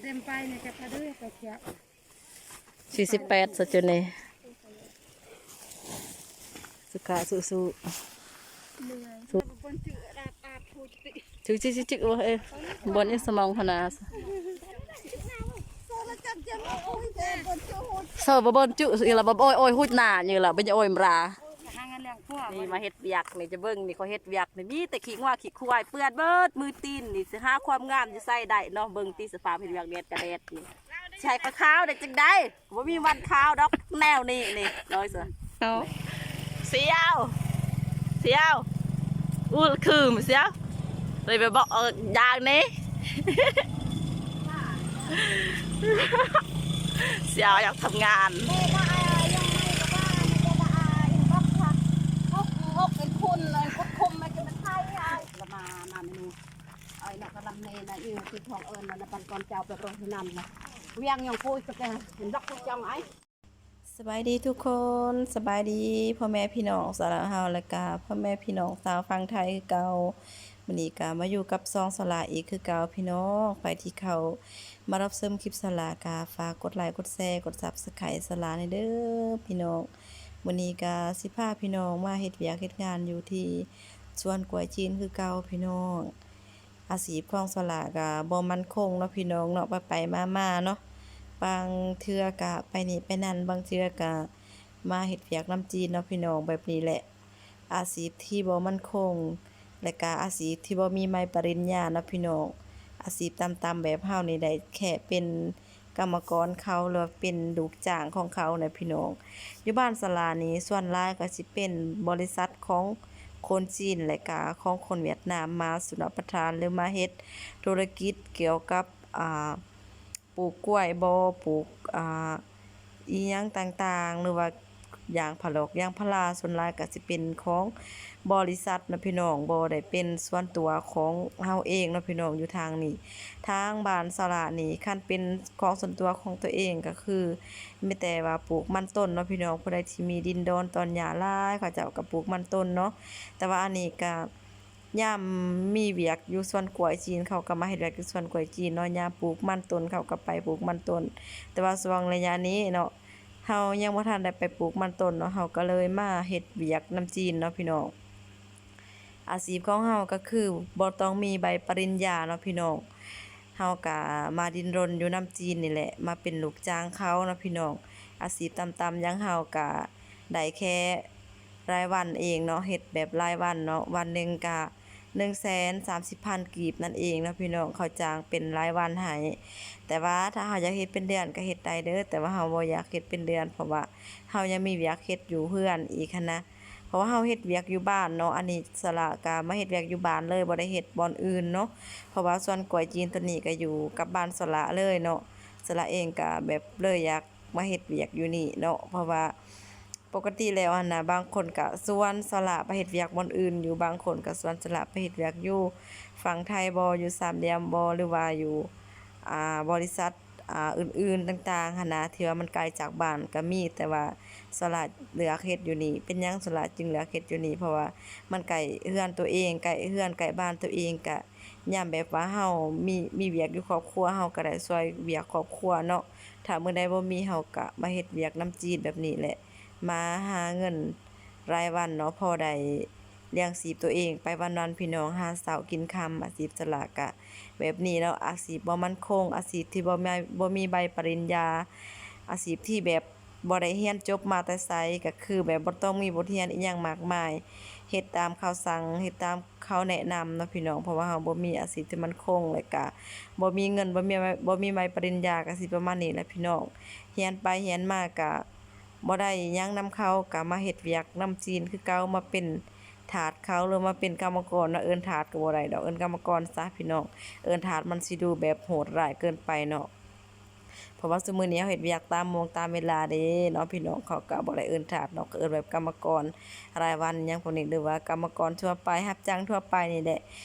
ເຕັມໄປນີ້ກໍກະເດີໄປຂຽວ ສີ່ສິບແປດ ສະຈຸນີ້ ສຸຂະ ສູ້ໆ ເມື່ອຍ ບອນຈື່ອາດ ອາດ ພູດຕິ ຈຶກໆໆ ໂອ້ຍ ເອີ ບ່ອນອີສະໝອງຫັ້ນນາ ໂຊລະຈັບເຈັບ ໂອ້ຍ ແຕ່ບອນຈື່ຫູດ ໂຊລະບົນຈຸອີລະ ບອຍ ໂອ້ຍ ຫູດໜ້ານີ້ລະ ບອຍ ໂອ້ຍ ມຣາ ຫາເງິນລ້ຽງຜົວ ນີ້ມາເຮັດວຽກນີ້ ຈະເບິ່ງນີ້ ເຂົາເຮັດວຽກນີ້ ມີແຕ່ຂີ້ງົວຂີ້ຄວາຍ ເປື້ອນເບິດມືຕີນນີ້ ຊິຫາຄວາມງາມຢູ່ໃສໄດ້ເນາະ ເບິ່ງຕິ ສະພາບເຮັດວຽກແດດກະແດດນີ້ ຊິໃຫ້ຂ້ອຍຂາວໄດ້ຈັ່ງໃດ ບໍ່ມີວັນຂາວດອກແນວນີ້ນີ້ ໂດຍສະ ເອົາ ສຽວ ສຽວ ອູ້ ຄືມ ສຽວ ເລີຍໄປບອກ ເອີ ຢ່າງນີ້ ສຽວຢາກທຳງານ ລະມາ ມາເມນູ ເອີຍ ນະກະລຳເນນະ ອີ່ຫຍັງທີ່ຂອງເອີ້ນນະ ນະ ປັນກ່ອນເຈົ້າໄປໂປຣຍທີ່ນັ້ນນະ ວຽງຫຍັງປຸ້ຍກະແຕ່ເຫັນດອກປຸ້ຍຈັ່ງໄອ ສະບາຍດີທຸກຄົນ ສະບາຍດີພໍ່ແມ່ພີ່ນ້ອງສາວລາວເຮົາ ແລະກະພໍ່ແມ່ພີ່ນ້ອງຊາວຝັ່ງໄທຄືເກົ່າ. ມື້ນີ້ກະມາຢູ່ກັບຊ່ອງສາວລາອີກຄືເກົ່າພີ່ນ້ອງ. ໃຜທີ່ເຂົ້າມາຮັບຊົມຄລິບສາວລາກະຝາກກົດໄລກົດແຊ ກົດຊັບສະໄຄສາວລາແດ່ເດີພີ່ນ້ອງ. ມື້ນີ້ກະຊິພາພີ່ນ້ອງມາເຮັດວຽກເຮັດງານຢູ່ທີ່ສວນກ້ວຍຈີນຄືເກົ່າພີ່ນ້ອງ. ອາຊີບຂອງສາວລາກະບໍ່ໝັ້ນຄົງເນາະພີ່ນ້ອງເນາະ ໄປໆມາໆເນາະ ບາງເທື່ອກະໄປນີ້ໄປນັ້ນ ບາງເທື່ອກະມາເຮັດວຽກນຳຈີນເນາະພີ່ນ້ອງ ແບບນີ້ແຫຼະ. ອາຊີບທີ່ບໍ່ໝັ້ນຄົງ ແລະກະອາຊີບທີ່ບໍ່ມີໃບປະລິນຍາເນາະພີ່ນ້ອງ. ອາຊີບຕ່ຳໆແບບເຮົານີ້ໄດ້ແຄ່ເປັນ ກຳມະກອນເຂົາ ຫຼືວ່າເປັນລູກຈ້າງຂອງເຂົານະພີ່ນ້ອງ. ຢູ່ບ້ານສາລານີ້ ສ່ວນຫຼາຍກໍຊິເປັນບໍລິສັດຂອງຄົນຈີນ ແລະກະຂອງຄົນຫວຽດນາມມາສຸນະປະທານ ຫຼືມາເຮັດທຸລະກິດກ່ຽວກັບ ອ່າ ປູກກ້ວຍບໍ ປູກ ອ່າ ອີ່ຫຍັງຕ່າງໆ ຫຼືວ່າ ຢາງພາລອກ ຢາງພາລາ ສ່ວນຫຼາຍກໍຊິເປັນຂອງບໍລິສັດນະພີ່ນ້ອງ ບໍ່ໄດ້ເປັນສ່ວນຕົວຂອງເຮົາເອງເນາະພີ່ນ້ອງ. ຢູ່ທາງນີ້ ທາງບ້ານສາລານີ້ ຄັນເປັນຂອງສ່ວນຕົວຂອງຕົວເອງກໍຄື ມີແຕ່ວ່າປູກມັນຕົ້ນເນາະພີ່ນ້ອງ. ຜູ້ໃດທີ່ມີດິນດອນຕອນຫຍ້າຫຼາຍ ເຂົາເຈົ້າກໍປູກມັນຕົ້ນເນາະ. ແຕ່ວ່າອັນນີ້ກໍ ຍາມມີວຽກຢູ່ສວນກ້ວຍຈີນ ເຂົາກໍມາເຮັດວຽກຢູ່ສວນກ້ວຍຈີນເນາະ, ຍາມປູກມັນຕົ້ນ ເຂົາກໍໄປປູກມັນຕົ້ນ. ແຕ່ວ່າຊ່ວງໄລຍະນີ້ເນາະ ເຮົາຍັງບໍ່ທັນໄດ້ໄປປູກມັນຕົ້ນເນາະ, ເຮົາກໍເລີຍມາເຮັດວຽກນຳຈີນເນາະພີ່ນ້ອງ. ອາຊີບຂອງເຮົາກໍຄືບໍ່ຕ້ອງມີໃບປະລິນຍາເນາະພີ່ນ້ອງ, ເຮົາກໍມາດິ້ນລົນຢູ່ນຳຈີນນີ້ແຫຼະ, ມາເປັນລູກຈ້າງເຂົາເນາະພີ່ນ້ອງ. ອາຊີບຕ່ຳໆຢ່າງເຮົາກໍໄດ້ແຄ່ ລາຍວັນເອງເນາະ, ເຮັດແບບລາຍວັນເນາະ, ວັນໜຶ່ງກະໜຶ່ງແສນສາມສິບພັນກີບນັ້ນເອງເນາະພີ່ນ້ອງ, ເຂົາຈ້າງເປັນລາຍວັນໃຫ້. ແຕ່ວ່າຖ້າເຮົາຢາກເຮັດເປັນເດືອນກະເຮັດໄດ້ເດີ, ແຕ່ວ່າເຮົາບໍ່ຢາກເຮັດເປັນເດືອນ ເພາະວ່າເຮົາຍັງມີວຽກເຮັດຢູ່ເຮືອນອີກຫັ້ນນະ, ເພາະວ່າເຮົາເຮັດວຽກຢູ່ບ້ານເນາະ. ອັນນີ້ສາລາກະມາເຮັດວຽກຢູ່ບ້ານເລີຍ, ບໍ່ໄດ້ເຮັດບ່ອນອື່ນເນາະ, ເພາະວ່າສວນກ້ວຍຈີນໂຕນີ້ກະຢູ່ກັບບ້ານສາລາເລີຍເນາະ. ສາລາເອງກະແບບເລີຍຢາກມາເຮັດວຽກຢູ່ນີ້ເນາະ, ເພາະວ່າ ປົກກະຕິແລ້ວຫັ້ນນະ ບາງຄົນກະຊວນສາລາໄປເຮັດວຽກບ່ອນອື່ນຢູ່, ບາງຄົນກະຊວນສາລາໄປເຮັດວຽກຢູ່ຝັ່ງໄທບໍ ຢູ່ສາມຫຼ່ຽມບໍ ຫຼືວ່າຢູ່ ອ່າ ບໍລິສັດ ອ່າ ອື່ນໆຕ່າງໆຫັ້ນນະ ທີ່ວ່າມັນໄກຈາກບ້ານກະມີ. ແຕ່ວ່າສາລາເລືອກເຮັດຢູ່ນີ້. ເປັນຫຍັງສາລາຈຶ່ງເລືອກເຮັດຢູ່ນີ້? ເພາະວ່າມັນໃກ້ເຮືອນຕົວເອງ, ໃກ້ເຮືອນໃກ້ບ້ານຕົວເອງ, ກະຍາມແບບວ່າເຮົາມີ ມີວຽກຢູ່ຄອບຄົວ ເຮົາກະໄດ້ຊ່ວຍວຽກຄອບຄົວເນາະ. ຖ້າມື້ໃດບໍ່ມີ ເຮົາກະມາເຮັດວຽກນຳຈີນແບບນີ້ແຫຼະ. ມາຫາເງິນລາຍວັນເນາະ, ພໍໄດ້ລ້ຽງຊີບຕົວເອງໄປວັນໆ ພີ່ນ້ອງ, ຫາເຊົ້າກິນຄ່ຳ. ອາຊີບສາລາກະແບບນີ້ເນາະ, ອາຊີບບໍ່ໝັ້ນຄົງ, ອາຊີບທີ່ບໍ່ມີ ບໍ່ມີໃບປະລິນຍາ, ອາຊີບທີ່ແບບບໍ່ໄດ້ຮຽນຈົບມາແຕ່ໃສ, ກະຄືແບບບໍ່ຕ້ອງມີບົດຮຽນອີ່ຫຍັງມາກມາຍ, ເຮັດຕາມເຂົາສັ່ງ, ເຮັດຕາມເຂົາແນະນຳເນາະ ພີ່ນ້ອງ. ເພາະວ່າເຮົາບໍ່ມີອາຊີບທີ່ໝັ້ນຄົງ ແລະກະບໍ່ມີເງິນ, ບໍ່ມີ ບໍ່ມີໃບປະລິນຍາ, ກະຊິປະມານນີ້ແຫຼະ ພີ່ນ້ອງ. ຮຽນໄປຮຽນມາກະ ບໍ່ໄດ້ຫຍັງນຳເຂົາ, ກໍມາເຮັດວຽກນຳຈີນຄືເກົ່າ, ມາເປັນທາດເຂົາ ຫຼືມາເປັນກຳມະກອນເນາະ. ເອີ້ນທາດກໍບໍ່ໄດ້ດອກ, ເອີ້ນກຳມະກອນຊະພີ່ນ້ອງ, ເອີ້ນທາດມັນຊິດູແບບໂຫດຮ້າຍເກີນໄປເນາະ. ເພາະວ່າຊຸມື້ນີ້ເຮົາເຮັດວຽກຕາມໂມງຕາມເວລາເດ້ເນາະ ພີ່ນ້ອງ, ເຂົາກໍບໍ່ໄດ້ເອີ້ນທາດເນາະ, ກໍເອີ້ນແບບກຳມະກອນລາຍວັນຫຍັງພວກນີ້ ຫຼືວ່າກຳມະກອນທົ່ວໄປ ຮັບຈ້າງທົ່ວໄປນີ້ແຫຼະ.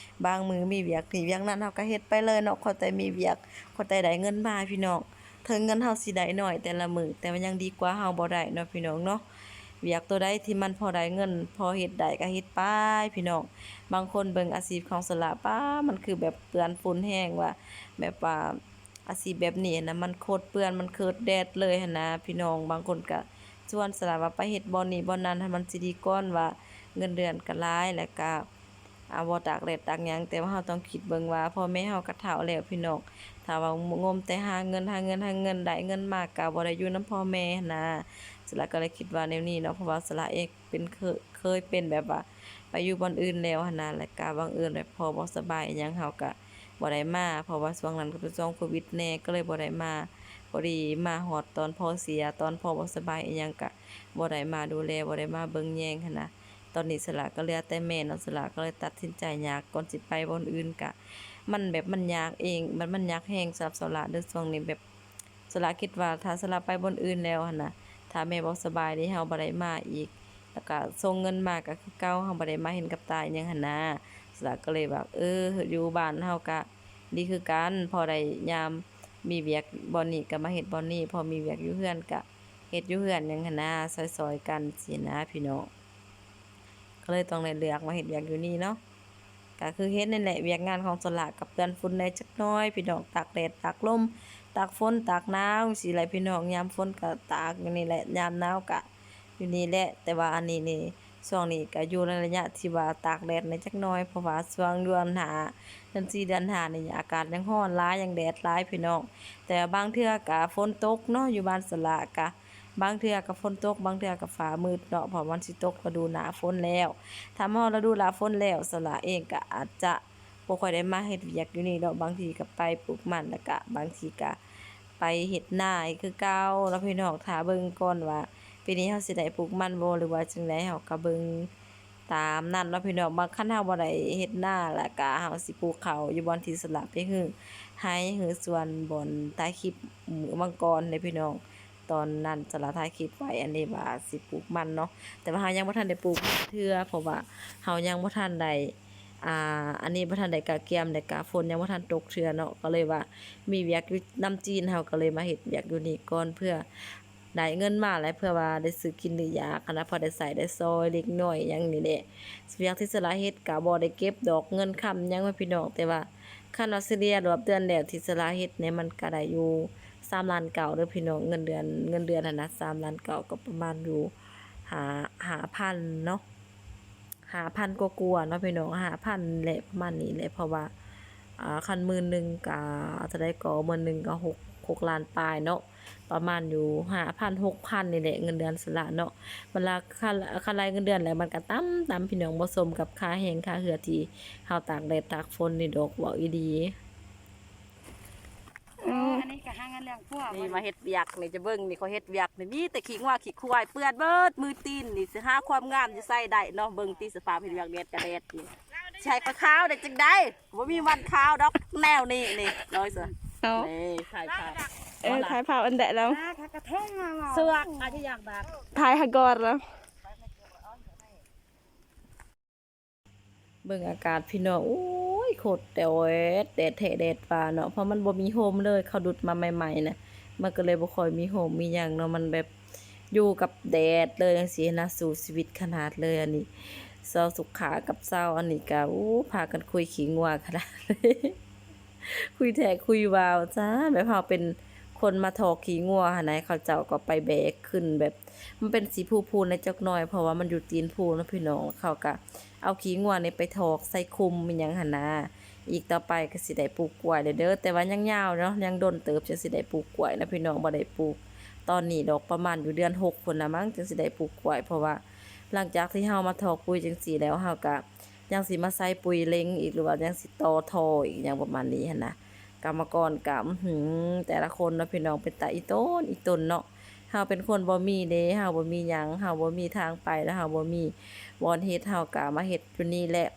ບາງມື້ມີວຽກນີ້ວຽກນັ້ນ ເຮົາກໍເຮັດໄປເລີຍເນາະ, ຂໍແຕ່ມີວຽກ, ຂໍແຕ່ໄດ້ເງິນມາ ພີ່ນ້ອງ. ເຖິງເງິນເຮົາຊິໄດ້ໜ້ອຍແຕ່ລະມື້ ແຕ່ວ່າຍັງດີກວ່າເຮົາບໍ່ໄດ້ເນາະ ພີ່ນ້ອງເນາະ. ວຽກຕົວໃດທີ່ມັນພໍໄດ້ເງິນ ພໍເຮັດໄດ້ກໍເຮັດໄປ ພີ່ນ້ອງ. ບາງຄົນເບິ່ງອາຊີບຂອງສາລາ ປ້າ ມັນຄືແບບເປື້ອນຝຸ່ນແຮງວ່າ ແບບວ່າ ອາຊີບແບບນີ້ຫັ້ນນະ ມັນໂຄດເປື້ອນ ມັນໂຄດແດດເລີຍຫັ້ນນະພີ່ນ້ອງ. ບາງຄົນກະຊວນສະຫຼະວ່າໄປເຮັດບ່ອນນີ້ບ່ອນນັ້ນ ໃຫ້ມັນຊິດີກ່ອນ ວ່າເງິນເດືອນກະຫຼາຍ ແລ້ວກະ ອາ ບໍ່ຕາກແດດຕາກຫຍັງ. ແຕ່ວ່າເຮົາຕ້ອງຄິດເບິ່ງວ່າ ພໍ່ແມ່ເຮົາກະເຖົ້າແລ້ວພີ່ນ້ອງ, ຖ້າວ່າງົມແຕ່ຫາເງິນ ຫາເງິນ ຫາເງິນ ໄດ້ເງິນມາກະບໍ່ໄດ້ຢູ່ນຳພໍ່ແມ່ຫັ້ນນະ. ສະຫຼະກະເລີຍຄິດວ່າແນວນີ້ເນາະ, ເພາະວ່າສະຫຼະເອງ ເປັນ ເຄີ- ເຄີຍເປັນແບບວ່າໄປຢູ່ບ່ອນອື່ນແລ້ວຫັ້ນນະ, ແລ້ວກະບັງເອີນແບບພໍ່ບໍ່ສະບາຍອີ່ຫຍັງ ເຮົາກະບໍ່ໄດ້ມາ, ເພາະວ່າຊ່ວງນັ້ນກະເປັນຊ່ວງໂຄວິດແດ່ ກະເລີຍບໍ່ໄດ້ມາ. ພໍດີມາຮອດຕອນພໍ່ເສຍ ຕອນພໍ່ບໍ່ສະບາຍອີ່ຫຍັງ ກະບໍ່ໄດ້ມາດູແລ ບໍ່ໄດ້ມາເບິ່ງແຍງຫັ້ນນະ. ຕອນນີ້ສະຫຼະກະເຫຼືອແຕ່ແມ່ເນາະ, ສະຫຼະກະເລີຍຕັດສິນໃຈຍາກ ກ່ອນຊິໄປບ່ອນອື່ນ ກະມັນແບບມັນຍາກເອງ ມັນ ມັນຍາກແຮງສຳລັບສະຫຼະເດີ. ຊ່ວງນີ້ແບບ ສະຫຼະຄິດວ່າ ຖ້າສະຫຼະໄປບ່ອນອື່ນແລ້ວຫັ້ນນະ ຖ້າແມ່ບໍ່ສະບາຍນີ້ ເຮົາບໍ່ໄດ້ມາອີກ, ແລ້ວກະສົ່ງເງິນມາກະຄືເກົ່າ ເຮົາບໍ່ໄດ້ມາເຫັນກັບຕາອີ່ຫຍັງຫັ້ນນະ. ສະຫຼະກະເລີຍວ່າ ເອີ ຢູ່ບ້ານເຮົາກະດີຄືກັນ ພໍໄດ້ຍາມມີວຽກບ່ອນນີ້ກະມາເຮັດບ່ອນນີ້ ພໍມີວຽກຢູ່ເຮືອນກະເຮັດຢູ່ເຮືອນຫຍັງຫັ້ນນະ ຊ່ອຍໆກັນຊີ້ນະພີ່ນ້ອງ. ກະເລີຍຕ້ອງໄດ້ເລືອກມາເຮັດວຽກຢູ່ນີ້ເນາະ. ກະຄືເຫັນນັ້ນແຫຼະ ວຽກງານຂອງສະຫຼະກະເປື້ອນຝຸ່ນແດ່ຈັກໜ້ອຍພີ່ນ້ອງ, ຕາກແດດຕາກລົມ ຕາກຝົນຕາກໜາວຊີ້ແຫຼະພີ່ນ້ອງ. ຍາມຝົນກະຕາກຢູ່ນີ້ແຫຼະ ຍາມໜາວກະຢູ່ນີ້ແຫຼະ. ແຕ່ວ່າອັນນີ້ນີ້ ຊ່ວງນີ້ກະຢູ່ໃນໄລຍະທີ່ວ່າຕາກແດດແດ່ຈັກໜ້ອຍ ເພາະວ່າຊ່ວງເດືອນຫ້າ ເດືອນສີ່ ເດືອນຫ້ານີ້ ອາກາດຍັງຮ້ອນຫຼາຍ ຍັງແດດຫຼາຍພີ່ນ້ອງ. ແຕ່ບາງເທື່ອກະຝົນຕົກເນາະ ຢູ່ບ້ານສະຫຼະກະ ບາງເທື່ອກະຝົນຕົກ ບາງເທື່ອກະຟ້າມືດເນາະ ເພາະມັນຊິຕົກລະດູໜ້າຝົນແລ້ວ. ຖ້າມາຮອດລະດູໜ້າຝົນແລ້ວ ສະຫຼະເອງກະອາດຈະບໍ່ຄ່ອຍໄດ້ມາເຮັດວຽກຢູ່ນີ້ດອກ, ບາງທີກະໄປປູກມັນ ແລ້ວກະບາງທີກະໄປເຮັດນາຄືເກົ່າເນາະພີ່ນ້ອງ. ຖ້າເບິ່ງກ່ອນວ່າປີນີ້ເຮົາຊິໄດ້ປູກມັນບໍ່ ຫຼືວ່າຈັ່ງໃດ ເຮົາກະເບິ່ງຕາມນັ້ນເນາະພີ່ນ້ອງ. ບາງ ຄັນເຮົາບໍ່ໄດ້ເຮັດນາ ແລ້ວກະເຮົາຊິປູກເຂົ້າຢູ່ບ່ອນທີ່ສະຫຼະໄປຮື້ໄຮ່ ຮື້ສວນ ບ່ອນຖ່າຍຄລິບມື້ວັນກ່ອນເດ້ພີ່ນ້ອງ. ຕອນນັ້ນສະຫຼະຖ່າຍຄລິບໄວ້ ອັນນີ້ວ່າຊິປູກມັນເນາະ, ແຕ່ວ່າເຮົາຍັງບໍ່ທັນໄດ້ປູກເທື່ອ ເພາະວ່າເຮົາຍັງບໍ່ທັນໄດ້ ອ່າ ອັນນີ້ບໍ່ທັນໄດ້ກະກຽມ ແລ້ວກະຝົນຍັງບໍ່ທັນຕົກເທື່ອເນາະ. ກະເລີຍວ່າມີວຽກຢູ່ນຳຈີນ ເຮົາກະເລີຍມາເຮັດວຽກຢູ່ນີ້ກ່ອນ ເພື່ອໄດ້ເງິນມາ ແລະ ເພື່ອວ່າໄດ້ຊື້ກິນໄດ້ຢາກຫັ້ນນະ ພໍໄດ້ໃຊ້ໄດ້ສອຍເລັກນ້ອຍຫຍັງນີ້ແຫຼະ. ວຽກທີ່ສະຫຼະເຮັດກະບໍ່ໄດ້ເກັບດອກເງິນຄຳຫຍັງເນາະພີ່ນ້ອງ, ແຕ່ວ່າ ຄັນວ່າສະເລ່ຍລວບເດືອນແລ້ວທີ່ສະຫຼະເຮັດນີ້ ມັນກະໄດ້ຢູ່ສາມລ້ານເກົ້າເດີພີ່ນ້ອງ. ເງິນເດືອນ ເງິນເດືອນຫັ້ນນະ ສາມລ້ານເກົ້າ ກະປະມານຢູ່ຫ້າ ຫ້າພັນເນາະ ຫ້າພັນກວ່າໆເນາະພີ່ນ້ອງ, ຫ້າພັນແຫຼະ ປະມານນີ້ແຫຼະ. ເພາະວ່າ ອ່າ ຄັນໝື່ນໜຶ່ງກະເທົ່າໃດກໍ ໝື່ນໜຶ່ງກະຫົກ ຫົກລ້ານປາຍເນາະ. ປະມານຢູ່ຫ້າພັນ ຫົກພັນນີ້ແຫຼະ ເງິນເດືອນສະຫຼະເນາະ. ມັນລະ ຄັນ ຄັນໄລ່ເງິນເດືອນແລ້ວ ມັນກະຕ່ຳໆ ພີ່ນ້ອງ, ບໍ່ສົມກັບຄ່າແຮງຄ່າເຮືອທີ່ເຮົາຕາກແດດຕາກຝົນນີ້ດອກ ເວົ້າອີ່ຫຼີ. ເອີ ອັນນີ້ກະຫາເງິນລ້ຽງຄົວ. ນີ້ມາເຮັດວຽກນີ້ ຈະເບິ່ງນີ້ ເຂົາເຮັດວຽກນີ້ ມີແຕ່ຂີ້ງົວຂີ້ຄວາຍ ເປື້ອນເບິດມືຕີນນີ້ ຊິຫາຄວາມງາມຢູ່ໃສໄດ້ເນາະ. ເບິ່ງຕິ ສະພາບເຮັດວຽກແດດກະແດດນີ້ ຊິໃຫ້ຂ້ອຍຂາວໄດ້ຈັ່ງໃດ? ບໍ່ມີວັນຂາວດອກແນວນີ້ນີ້ ນ້ອຍຊະ. ເອົາ ນີ້ຖ່າຍພາບ ເອີ ຖ່າຍພາບອັນແດະແລ້ວ ສວກ ອາດຈະຢາກດາກ ຖ່າຍໃຫ້ກ່ອນລະ. ເບິ່ງອາກາດພີ່ນ້ອງ ໂອ້ຍ ໂຄດແດດ ແດດແທ້ແດດວ່າເນາະ ເພາະມັນບໍ່ມີຮົ່ມເລີຍ. ເຂົາດຸດມາໃໝ່ໆນະ ມັນກະເລີຍບໍ່ຄ່ອຍມີຮົ່ມມີຫຍັງເນາະ ມັນແບບ ຢູ່ກັບແດດເລີຍຈັ່ງຊີ້ນະ ສູ້ຊີວິດຂະໜາດເລີຍ. ອັນນີ້ຊາວສຸຂາກັບຊາວອັນນີ້ກະ ໂອ້ ພາກັນຄຸຍຂີ້ງົວຂະໜາດເລີຍ ຄຸຍແທ້ຄຸຍວ່າວ່າຊັ້ນ. ແບບເຮົາເປັນຄົນມາຖອກຂີ້ງົວຫັ້ນນະ ເຂົາເຈົ້າກໍໄປແບກຂຶ້ນ ແບບມັນເປັນສີພູໆແດ່ຈັກໜ້ອຍ ເພາະວ່າມັນຢູ່ຕີນພູເນາະພີ່ນ້ອງ. ເຂົາກະເອົາຂີ້ງົວນີ້ໄປຖອກໃສ່ຂຸມອີ່ຫຍັງຫັ້ນນະ. ອີກຕໍ່ໄປກໍຊິໄດ້ປູກກ້ວຍແລ້ວເດີ ແຕ່ວ່າຍັງຍາວເນາະ ຍັງດົນເຕີບຈັ່ງຊິໄດ້ປູກກ້ວຍນະພີ່ນ້ອງ. ບໍ່ໄດ້ປູກຕອນນີ້ດອກ ປະມານຢູ່ເດືອນຫົກພຸ້ນລະມັ້ງ ຈັ່ງຊິໄດ້ປູກກ້ວຍ ເພາະວ່າຫຼັງຈາກທີ່ເຮົາມາຖອກປຸ໋ຍຈັ່ງຊີ້ແລ້ວ ເຮົາກະຍັງຊິມາໃສ່ປຸ໋ຍເຫຼັງອີກ ຫຼືວ່າຍັງຊິຕໍ່ທໍ່ອີກຫຍັງປະມານນີ້ຫັ້ນນະ. ກຳມະກອນກະ ອືຫື ແຕ່ລະຄົນເນາະພີ່ນ້ອງ ເປັນຕາອີ່ຕົນອີ່ຕົນເນາະ. ເຮົາເປັນຄົນບໍ່ມີເດ້ ເຮົາບໍ່ມີຫຍັງ ເຮົາບໍ່ມີທາງໄປ ແລະ ເຮົາບໍ່ມີບ່ອນເຮັດ ເຮົາກະມາເຮັດຢູ່ນີ້ແຫຼະ.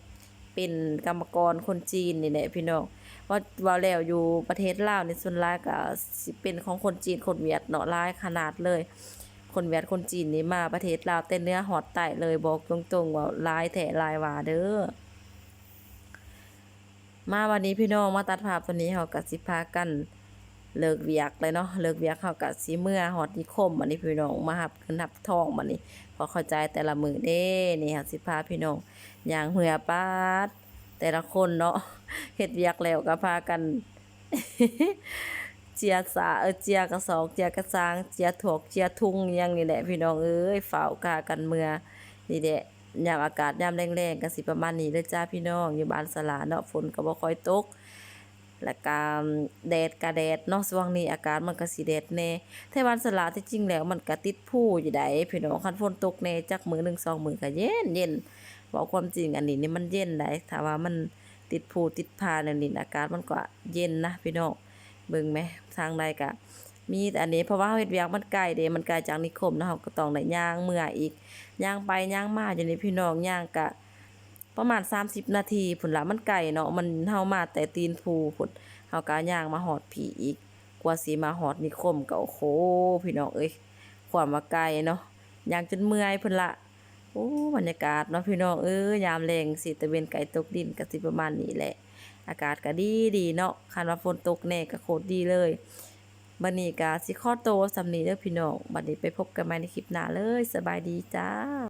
ເປັນກຳມະກອນຄົນຈີນນີ້ແຫຼະພີ່ນ້ອງ. ເວົ້າ ເວົ້າແລ້ວຢູ່ປະເທດລາວນີ້ ສ່ວນຫຼາຍກະຊິເປັນຂອງຄົນຈີນຄົນຫວຽດເນາະ ຫຼາຍຂະໜາດເລີຍ. ຄົນຫວຽດຄົນຈີນນີ້ມາປະເທດລາວແຕ່ເໜືອຮອດໃຕ້ເລີຍ ບອກຕົງໆ ເວົ້າຫຼາຍແທ້ຫຼາຍວ່າເດີ. ມາບັດນີ້ພີ່ນ້ອງ ມາຕັດພາບຕອນນີ້ ເຮົາກະຊິພາກັນເລີກວຽກແລ້ວເນາະ. ເລີກວຽກເຮົາກະຊິເມືອຮອດນິຄົມບັດນີ້ພີ່ນ້ອງ ມາຮັບເງິນຮັບທອງບັດນີ້ ເພາະເຂົາຈ່າຍແຕ່ລະມື້ເດ້. ນີ້ເຮົາຊິພາພີ່ນ້ອງຍ່າງເມືອ ປາດ ແຕ່ລະຄົນເນາະ ເຮັດວຽກແລ້ວກໍພາກັນ ເຈຍສາ ເອີ ເຈຍກະສອກ ເຈຍກະຊາງ ເຈຍຖວກ ເຈຍທຸງ ຫຍັງນີ້ແຫຼະພີ່ນ້ອງເອີຍ ຟ້າວພາກັນເມືອ. ນີ້ແຫຼະ ຍາມອາກາດຍາມແລງໆ ກະຊິປະມານນີ້ເດີຈ້າພີ່ນ້ອງ. ຢູ່ບ້ານສະຫຼາເນາະ ຝົນກະບໍ່ຄ່ອຍຕົກ ແລ້ວກະແດດກະແດດເນາະ ຊ່ວງນີ້ອາກາດມັນກະຊິແດດແດ່. ແຖວບ້ານສະຫຼາທີ່ຈິງແລ້ວມັນກະຕິດພູຢູ່ໃດ໋ພີ່ນ້ອງ ຄັນຝົນຕົກແດ່ຈັກມື້ໜຶ່ງສອງມື້ກະເຢັນໆ. ເວົ້າຄວາມຈິງ ອັນນີ້ນີ້ມັນເຢັນໃດ໋ ຖ້າວ່າມັນຕິດພູຕິດຜາແນວນີ້ ອາກາດມັນກະເຢັນນະພີ່ນ້ອງ. ເບິ່ງແມ ທາງໃດກະມີແຕ່ອັນນີ້ ເພາະວ່າເຮົາເຮັດວຽກມັນໄກເດ້ ມັນໄກຈາກນິຄົມເນາະ ເຮົາກະຕ້ອງໄດ້ຍ່າງເມືອອີກ ຍ່າງໄປຍ່າງມາຢູ່ນີ້ພີ່ນ້ອງ ຍ່າງກະ ປະມານສາມສິບນາທີພຸ້ນລະ ມັນໄກເນາະ ມັນ ເຮົາມາແຕ່ຕີນພູພຸ້ນ ເຮົາກະຍ່າງມາຮອດພີ້ອີກ ກວ່າຊິມາຮອດນິຄົມກະ ໂອ້ໂຫ ພີ່ນ້ອງເອີຍ ຄວາມວ່າໄກເນາະ ຍ່າງຈົນເມື່ອຍພຸ້ນລະ. ໂອ້ ບັນຍາກາດເນາະພີ່ນ້ອງເອີຍ ຍາມແລງຊິຕາເວັນໃກ້ຕົກດິນກະຊິປະມານນີ້ແຫຼະ. ອາກາດກະດີດີເນາະ ຄັນວ່າຝົນຕົກແດ່ກະໂຄດດີເລີຍ. ບັດນີ້ກະຊິຂໍໂຕສ່ຳນີ້ເດີພີ່ນ້ອງ ບັດນີ້ໄປພົບກັນໃໝ່ໃນຄລິບໜ້າເລີຍ ສະບາຍດີຈ້າ.